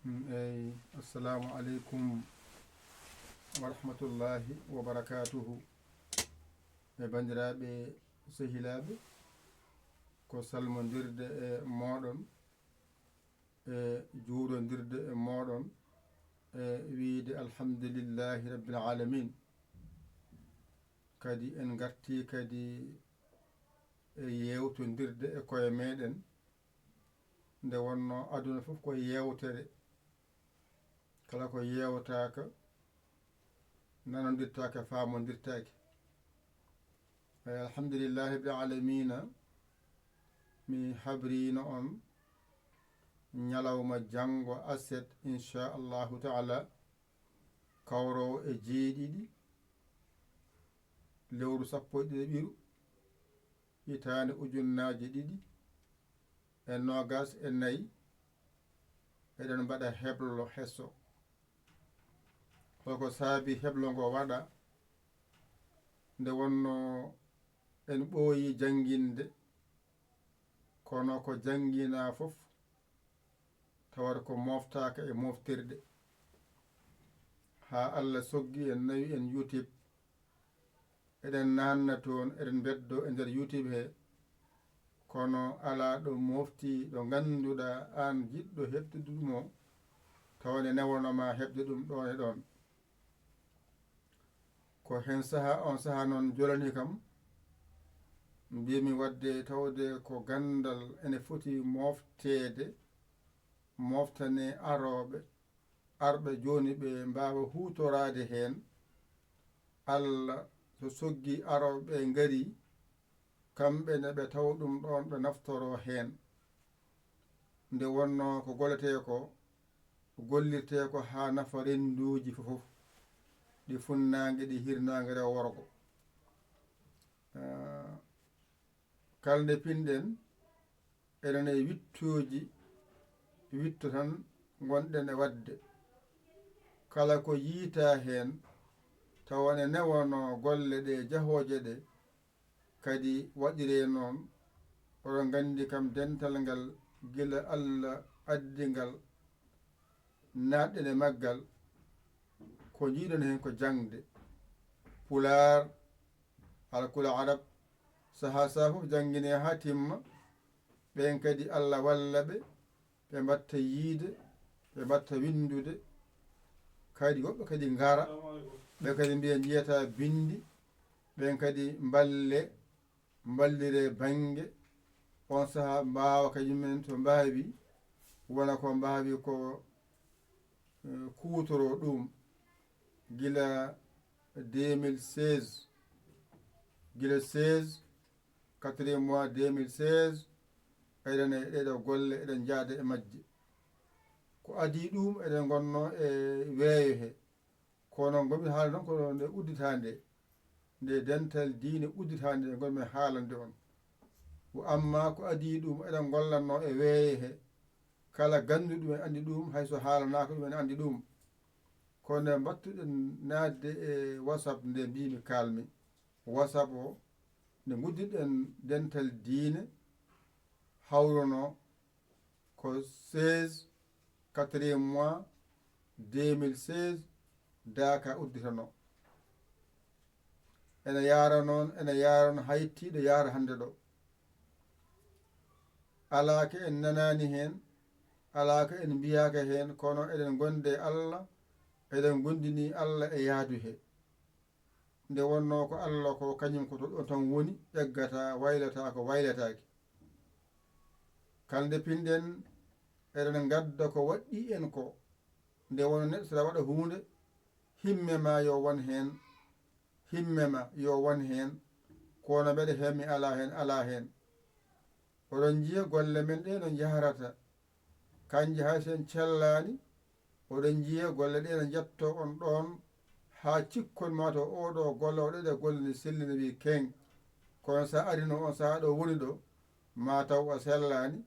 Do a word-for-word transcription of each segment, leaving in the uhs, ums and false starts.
Mm, eyi, assalamu aleykum wa rahmatullahi wa barakatuhu. E banndiraaɓe, sehilaaɓe, ko salmondirde e mooɗon, e juurondirde e mooɗon, e wiide alhamdulillahi rabbil alamin. Kadi en ngartii kadi e yeewtondirde e koye meɗen, nde wonno aduna fof ko yeewtere, kala ko yeewtaaka, nanondirtaake, faamondirtaake. Eyi, alhamdulillahi rabbil alamina, mi habrino on ñalawma janngo aset, inchallahu taala, kawroowo e jeeɗiɗi lewru sappo e ɗiɗaɓiru, hitaande ujunnaaje ɗiɗi e noogas e nayi, eɗen mbaɗa heblo heso. Koko saabi heblo ngo waɗa, nde wonno en ɓooyi jannginde, kono ko janngina fof tawata ko moftaaka e moftirde. Haa Allah soggi en, nawi en YouTube. Eɗen naanna toon, eɗen mbeddoo e nder YouTube he, kono alaa ɗo mofti ɗo ngannduɗaa aan jiɗɗo heɓtude ɗum o, tawa ne newono ma heɓde ɗum ɗoon e ɗoon. Ko heen sahaa, oon sahaa noon jolani kam, mbiymi waɗde tawde ko ganndal ene foti mofteede, moftane arooɓe, arɓe jooni ɓe mbaawa huutoraade heen. Allah so soggi arooɓe ɓe ngari, kamɓe ne ɓe tawa ɗum ɗoon, ɓe naftoroo heen. Nde wonnoo ko golletee ko, gollirtee ko haa nafa rennduuji fof, ɗi funnaange, ɗi hirnaange, rewo worgo. Ah, kala nde pinɗen, eɗen e wittooji, witto tan ngonɗen e waɗde. Kala ko yiytaa heen, tawa ne newano golle ɗe, jahooje ɗe, kadi waɗiree noon. Oɗon nganndi kam dental ngal, gila Allah addi ngal, naatɗen e maggal, ko njiiɗon heen ko jaŋde Pulaar, alkula Arab, sahaa sahaa fof jannginee haa timma. Ɓeen kadi Allah walla ɓe, ɓe mbatta yiyde, ɓe mbatta winndude. Kadi woɓɓe kadi ngara, ɓe kadi mbiya njiyataa binndi, ɓeen kadi mballe, mballiree bannge. Oon sahaa mbaawa kadi men to mbaawi, wona ko mbaawi ko, eh, kuutoroo ɗum gila deux mille seize, gila seize, quatrième mois deux mille seize, eɗen e ɗeɗo golle, eɗen njaada e majje. Ko adii ɗum, eɗen ngonnoo e weeyo he. Kono ngomi haala noon ko nde udditaande, nde dental diine udditaande nde ngonmi haalande on. Wo amma ko adii ɗum, eɗen ngollatnoo e weeyo he. Kala gannduɗo ɗum en anndi ɗum, hay so haalanaaka ɗum en anndi ɗum. Kono nde mbattuɗen naatde e WhatsApp nde mbimi kaalmi, WhatsApp o, nde nguddiɗen dental diine, hawruno ko seize, quatrième mois deux mille seize, daaka udditano. Ene yaara noon, ene yaara noon, haytiiɗo yaara hannde ɗo. Alaa ko en nanaani heen, alaa ko en mbiyaaka heen, kono eɗen ngondi e Allah, eɗen ngondini Allah e yaadu he. Nde wonnoo ko Allah ko kañum ko to ɗoon tan woni, eggata, waylata ko waylataake. Kala nde pinɗen, eɗen ngadda ko waɗɗii en ko. Nde wonno neɗɗo so aɗa waɗa huunde, himme ma yo won heen, himme ma yo won heen, kono mbeɗa heen mi alaa heen, alaa heen. Oɗon njiya golle men ɗe no njahrata. Kanje hay so en cellaani, oɗon njiya golle ɗe no njettoo on ɗoon, haa cikkon ma to oo ɗo golle, o ɗeɗe golle ne selli no wiyi keŋ. Kono so a arino on sahaa ɗo woni ɗo, ma taw o sellaani,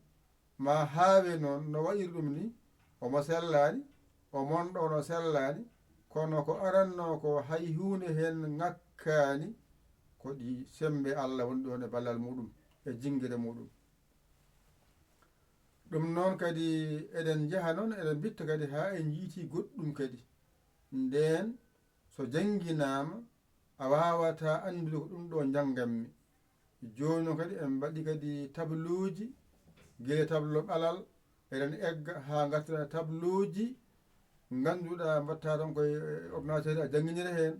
ma haawe noon no waɗiri ɗum ni, omo sellaani, o mon ɗo no sellaani, kono ko arannoo ko hay huunde heen ŋakkaani, ko ɗi semmbe Allah woni ɗoon e ballal muɗum, e jinngere muɗum. Ɗum noon kadi eɗen njaha noon, eɗen mbitta kadi haa en njiiti goɗɗum kadi. Ndeen so jannginaama, a waawataa anndude ko ɗum ɗo njannganmi. Jooni noon kadi en mbaɗi kadi tableauji, gila tableau ɓalal, eɗen egga haa ngartira tableauji ngannduɗaa mbaɗtaa tan koye ordinateur a jannginira heen.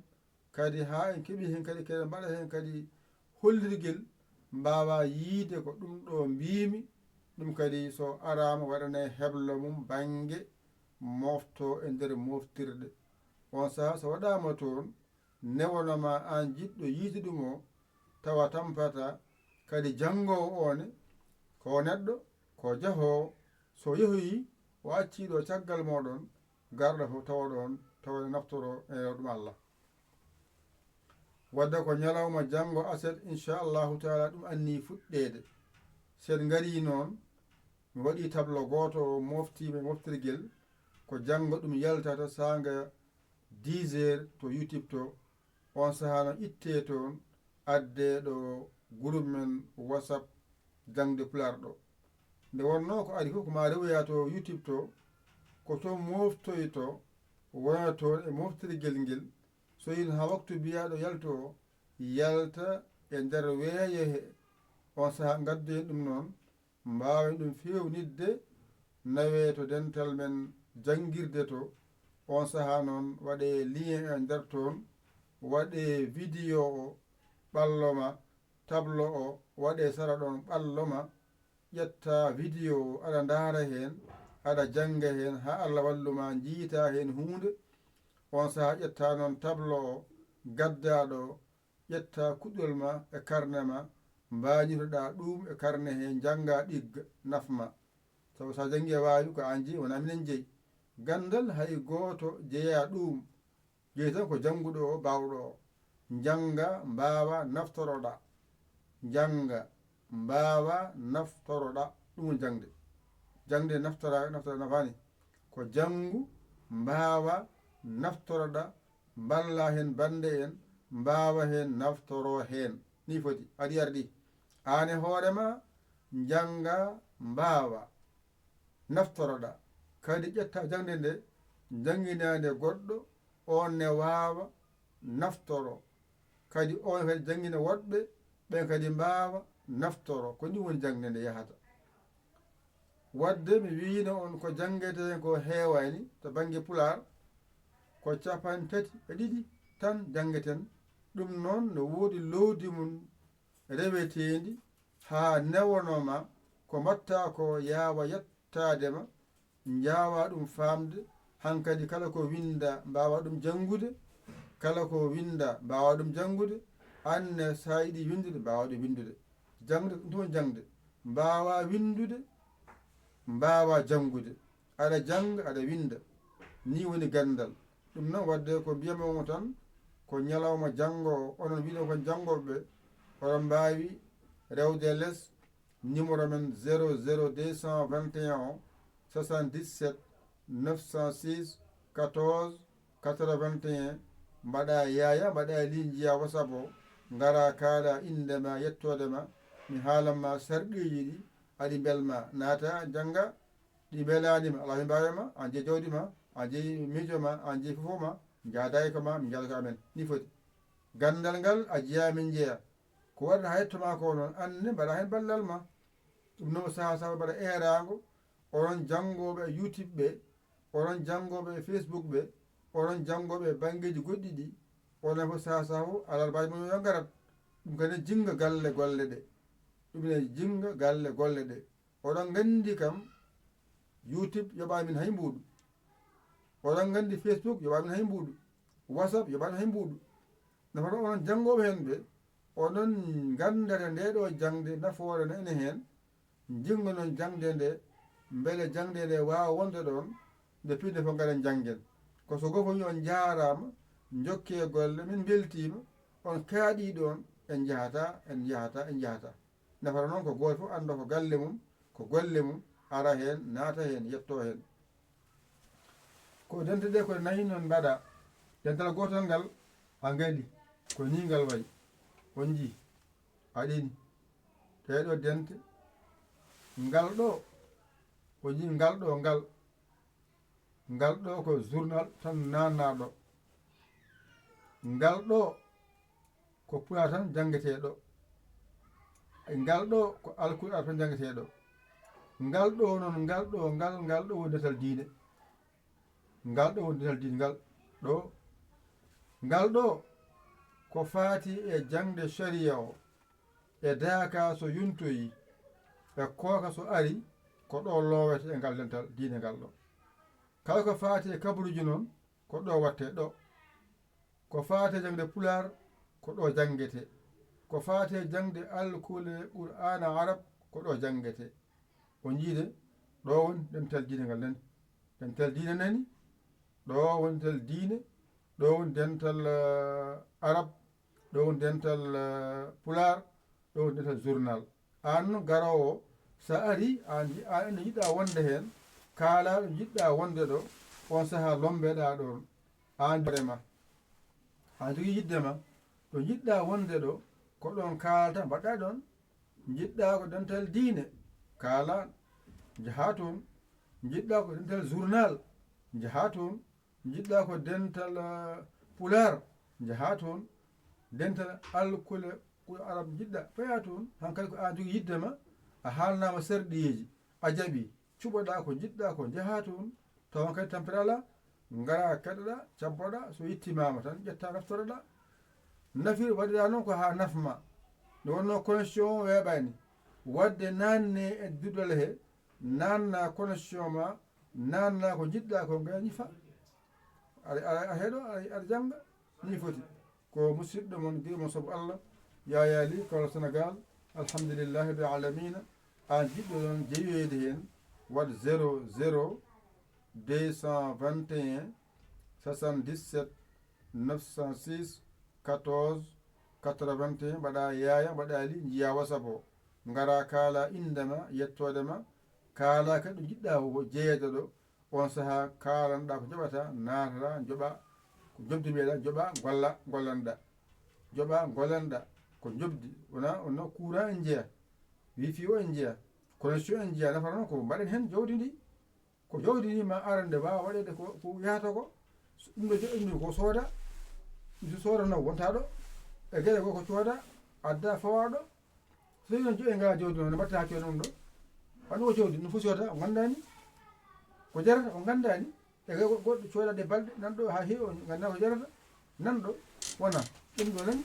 Kadi haa en keɓii heen kadi keɗen mbaɗa heen kadi hollirgel mbaawa yiide ko ɗum ɗo mbiimi. Ɗum kadi so araama waɗanee heblo mum bannge mofto e nder moftirɗe. On sahaa so waɗaama toon, newonoma aan jiɗɗo yiide ɗum o, tawa tampata kadi janngoowo o ne, ko neɗɗo, ko jahoowo, so yehoyii, o accii ɗo caggal mooɗon, garɗo fof tawa ɗoon, tawa ene naftoro e ɗum Allah. Wadde ko ñalawma janngo aset, inchallahu taala, ɗum anni fuɗɗeede. Si en ngarii noon, mi waɗii tableau gooto o moftiima e moftirgel, ko janngo ɗum yaltata saanga dix heures to YouTube to, on sahaa no ittee toon, addee ɗo groupe men WhatsApp jaŋde Pulaar ɗo. Nde wonnoo ko ari fof ko maa rewoya to YouTube to, ko toon moftoyto, wona toon e moftirgel ngel, so yin haa waktu biyaaɗo yalto o, yalta e nder weeyo he, on sahaa ngaddoyen ɗum noon, mbaawen ɗum feewnitde, nawee to dental men janngirde to, on sahaa noon waɗee lien e nder toon, waɗee vidéo o ɓallo ma, tableau o waɗee sara ɗoon ɓallo ma, ƴetta vidéo o aɗa ndaara heen, aɗa jannga heen haa Allah wallu ma njiita heen huunde, on sahaa ƴetta noon tableau o gaddaaɗo o, ƴetta kuɗol ma e karne ma, mbañitoɗaa ɗuum e karne he, njanngaa ɗigga, naf ma. Sabu so a janngii a waawi, ko aan jeyi, wonaa minen jeyi. Ganndal hay gooto jeyaa ɗuum. Jeyi tan ko jannguɗo o, baawɗo o. Njannga, mbaawa, naftoroɗaa. Njannga, mbaawa, naftoroɗaa. Ɗum woni jaŋde. Jaŋde naftora, naftora nafaani. Ko janngu, mbaawa, naftoroɗaa, mballa heen bannde en, mbaawa heen, naftoro heen. Nii foti, aɗi ardi. Aan e hoore ma, njannga, mbaawa, naftoroɗaa. Kadi ƴetta jaŋde nde, janngina nde goɗɗo, oon ne waawa, naftoro. Kadi oon kadi janngina woɗɓe, ɓeen kadi mbaawa, naftoro. Ko nii woni jaŋde nde yahata. Wadde mi wiino on ko janngetee ko heewaani to bannge Pulaar, ko capanɗe tati e ɗiɗi tan janngeten. Ɗum noon no woodi loowdi mum reweteendi haa newonoma ko mbaɗtaa ko yaawa yettaade ma, njaawaa ɗum faamde, hankadi kala ko winndaa mbaawaa ɗum janngude, kala ko winndaa mbaawaa ɗum janngude, aan ne so a yiɗii winndude mbaawaa ɗum winndude. Jaŋde, ɗum woni jaŋde, mbaawaa winndude, mbaawaa janngude, aɗa jannga, aɗa winnda, nii woni ganndal. Ɗum noon wadde ko mbiyamoomi tan, ko ñalawma janngo o, onon wiɗo kon janngooɓe ɓe, oɗon mbaawi rewde les numéro men zéro zéro deux cent vingt et un o, soixante-dix-sept neuf cent six quatorze quatre-vingt-un, mbaɗa yaaya, mbaɗa ligne njiya WhatsApp o, ngara kaala innde ma, yettoode ma, mi haalan ma sarɗiiji ɗi aɗi mbelma, naata jannga, ɗi mbelaani ma, alaa ko mbaawi ma, aan jeyi jawdi ma, aan jeyi miijo ma, aan jeyi fofo ma, njaadaay ko ma, mi njaada ko amen, nii foti. Ganndal ngal a jeyaa min njeya. Ko waɗata haa yetto ma ko noon, aan ne mbaɗa heen ballal ma. Ɗum noon sahaa sahaa mbaɗa eeraango, onon janngooɓe e YouTube ɓe, onon janngooɓe e Facebook ɓe, onon janngooɓe e banngeeji goɗɗi ɗi, onon fof sahaa sahaa fof alal baaji mon yo ngarat. Ɗum kadi ne jinnga galle golle ɗe. Ɗum ne jinnga galle golle ɗe. Oɗon nganndi kam, YouTube yoɓaa min hay mbuuɗu. Oɗon nganndi Facebook yoɓaa min hay mbuuɗu. WhatsApp yoɓaa min hay mbuuɗu. Nafata onon janngooɓe heen ɓe, onon nganndata ndee ɗoo jaŋde nafoore no ene heen, njinngonon jaŋde nde, mbele jaŋde nde waawa wonde ɗoon, nde piɗde fof ngaren njanngen. Ko so gofo wi on njaaraama, njokkee golle, min mbeltiima, on kaaɗii ɗoon, en njahataa, en njahataa, en njahataa. Nafata noon ko gooto fof annda ko galle mum, ko golle mum, ara heen, naata heen, yetto heen. Ko dente ɗe ko nayi noon mbaɗa. Dental gootal ngal, a ngali, ko nii ngal wayi. On njii, a ɗeni. Ɗee ɗo dente, ngal ɗo, O jii ngal ɗo, ngal. Ngal ɗo ko journal tan nanna ɗo. Ngal ɗo ko pulaar tan janngetee ɗo. Ngal ɗo ko alkul arab tan janngetee ɗo. Ngal ɗo noon, ngal ɗo, ngal, ngal ɗo woni dental diine. Ngal ɗo woni dental diine, ngal ɗo. Ngal ɗo ko faati e jaŋde sharia o, e daaka so yontoyi, e kooka so ari, ko ɗo loowete e ngal dental diine ngal ɗo. Kala ko faati e kabaruuji noon, ko ɗo watte ɗo. Ko faate jaŋde pulaar, ko ɗo janngetee. Ko faate jaŋde alkule Qur'aana arab, ko ɗo janngetee. O jiide, ɗo woni dental diine ngal nani. Dental diine nani, ɗo woni dental diine, ɗo woni dental, eh, arab, ɗo woni dental, eh, pulaar, ɗo woni dental journal. Aan noon garoowo, so a ari, aan, aan ene yiɗa wonde heen, kaalaa ɗo jiɗɗa wonde ɗo, oon sahaa lombeɗaa ɗoon. Aan hoore ma, aan jogii yiɗde ma, ɗo jiɗɗa wonde ɗo, ko ɗoon kaalta, mbaɗɗa ɗoon. Jiɗɗa ko dental diine, kaalaa, njahaa toon. Jiɗɗa ko dental journal, njahaa toon. Jiɗɗa ko dental, eh, pulaar, njahaa toon. Dental alkule, kule arab jiɗɗa, peyaa toon. Hankadi ko aan jogii yiɗde ma, a haalnaama sarɗiyeeji, a jaɓii, cuɓoɗaa ko jiɗɗa ko, njahaa toon. Tawa kadi tampere alaa, ngaraa keɗoɗaa, cabboɗaa, so yettimaama tan, ƴettaa naftoroɗaa. Nafir waɗiraa noon ko haa nafma. Nde wonnoo connexion o weeɓaani. Waɗde naanne e duɗal he, naanna connexion ma, naanna ko jiɗɗa ko, ngañi fa. Aɗa, aɗa, aɗa heɗo, aɗa, aɗa jannga, ni foti. Ko musidɗo mon, giɗo mon sabu Allah, Yaya Ly, Kaolack Sénégal, alhamdulillahi rabbil alamina. Aan jiɗɗo noon jeyoyde heen, waɗ zéro zéro deux cent vingt et un soixante-dix-sept neuf cent six quatorze quatre-vingt-un, mbaɗa Yaya, mbaɗa Ly, njiya WhatsApp o. Ngara kaala innde ma, yettoode ma, kaala kadi ɗo njiɗɗa o jeyeede ɗo. Oon sahaa kaalanɗa ko njoɓata, naatata, njoɓa ko njoɓdi meeɗa, njoɓa golla, gollanɗa. Njoɓa gollanɗa ko njoɓdi, wona, wona courant en njeya, wifi o en njeya, connexion en njeya, nafata noon ko mbaɗen heen jawdi ndi. Ko jawdi ndi ma arande waawa waɗeede ko, ko yahata ko. Ɗum ɗo joɗɗini ko sooda, ɗum so sooda noon wonta ɗo, e geɗe goo ko cooda, adda fawa ɗo. So tawi noon joɗɗe ngalaa jawdi noon, no mbaɗta hakkeede ɗum ɗo? Waɗi o jawdi, no foti wata, o nganndaani. Ko jarata, o nganndaani. E go-, goɗɗo coodaade balɗe, nan ɗo haa heewi, o nganndaa ko jarata. Nan ɗo, wona, ɗum ɗo nani.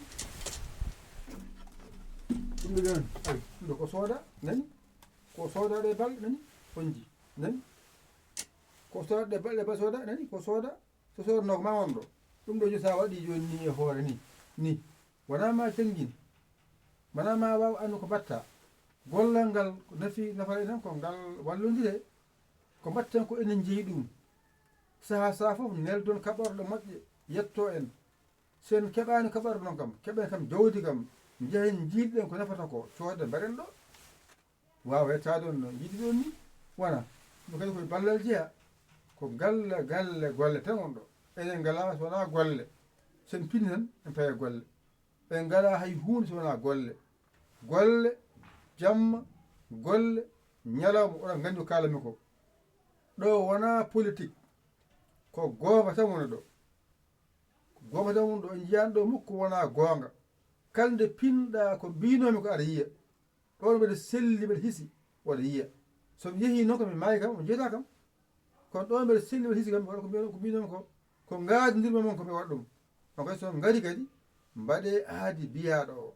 Ɗum ɗo nani. Ay, ɗum ɗo ko sooda, nani. Ko sooda ɗe balɗe, nani. On nji, nani. Ko sooda ɗe balɗe, ba sooda, nani. Ko sooda, so soodnoo ko ma won ɗo. Ɗum ɗo jooni so a waɗi jooni ni e hoore ni, ni. Wonaa ma janngin. Wonaa ma waaw anndu ko mbaɗta. Gollal ngal ko nafi, nafata enen ko ngal wallondire. Ko mbaɗten ko enen njeyi ɗum. Sahaa sahaa fof neldon kaɓorɗe moƴƴe, yetto en. So en keɓaani kaɓorɗe noon kam, keɓen kam jawdi kam, njehen njiiɗen ko nafata ko, cooden mbaɗen ɗo. Waawa yettaade on no yiɗi ɗon ni, wona. Ɗum kadi koye ballal jeya. Ko galle, galle, golle tan won ɗo. Enen ngalaa so wonaa golle. So en pinni tan, en paya golle. En ngalaa hay huunde so wonaa golle. Golle, jamma, golle, ñalawma, oɗon nganndi ko kaalami ko. Ɗo wonaa politik. Ko goonga tan woni ɗo. Ko goonga tan woni ɗo. En njiyaani ɗo mukko wonaa goonga. Kala nde pinɗaa ko mbiinoomi ko aɗa yiya. Ɗoon mbeɗa selli, mbeɗa hisi, oɗa yiya. So mi yehii noon ko mi maayi kam, on njiyataa kam. Kono ɗoon mbeɗa selli, mbeɗa hisi kam, mi waɗa ko mbiyanoo, ko mbiyanoo ko, ko ngaadindirmi mon ko mi waɗa ɗum. On kadi so on ngarii kadi, mbaɗee aadi biyaaɗo o.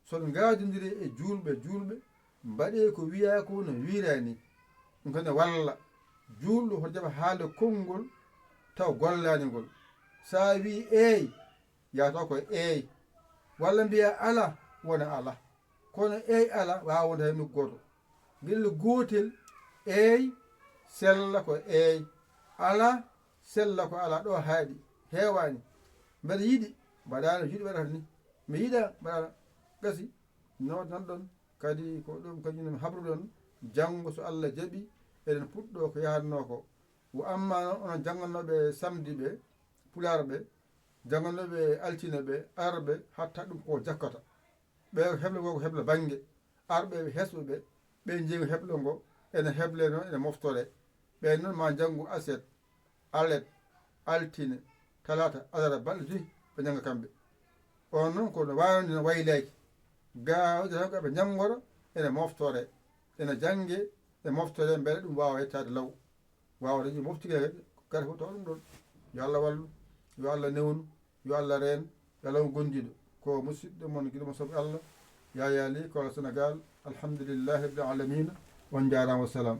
So on ngaadindiree e juulɓe, juulɓe, mbaɗee ko wiyaa ko no wiiraa ni. Ɗum kadi ne walla. Juulɗo hoto jaɓa haalde konngol taw gollaani ngol. So a wii eey, yahata ko eey. Walla mbiyaa alaa, wona alaa. Kono eey alaa waawa wonde hay nokku gooto. Geɗel gootel, eey, sella ko eey. Alaa, sella ko alaa. Ɗo haaɗi, heewaani. Mbeɗa yiɗi, mbaɗaano, yiɗi waɗata ni. Mi yiɗaa, mbaɗaano. Gasi, nootan ɗon. Kadi ko ɗum kañum en habruɗon. Janngo so Allah jaɓi, eɗen puɗɗoo ko yahatnoo ko. Wa amma noon onon jannganooɓe samedi ɓe, pulaar ɓe, jannganooɓe altine ɓe, alarba ɓe, hatta ɗum ko jakkata. Ɓe heblo ngo ko heblo bannge. Arɓe hesɓe ɓe, ɓe njeewi heblo ngo, ene heble noon, ene moftore. Ɓeen noon ma njanngu aset, alet, altine, talaata, alarba, balɗe joyi ɓe njannga kamɓe. On noon ko no waawani no waylaaki. Gaawde tan ko ɓe njanngoro, ene moftore, ene jannge, e moftore, mbele ɗum waawa yettaade law. Waawa dañi moftige kadi, ko kadi fof tawa ɗum ɗoon. Yo Allah wallu, yo Allah newnu, yo Allah reen, yo Allah on gondiiɗo. Ko musidɗo mon, giɗo mon soɓe Allah, Yaya Ly, Kolo Sénégal. Alhamdulillahi rabbil alamina. On njaaraama, wassalam.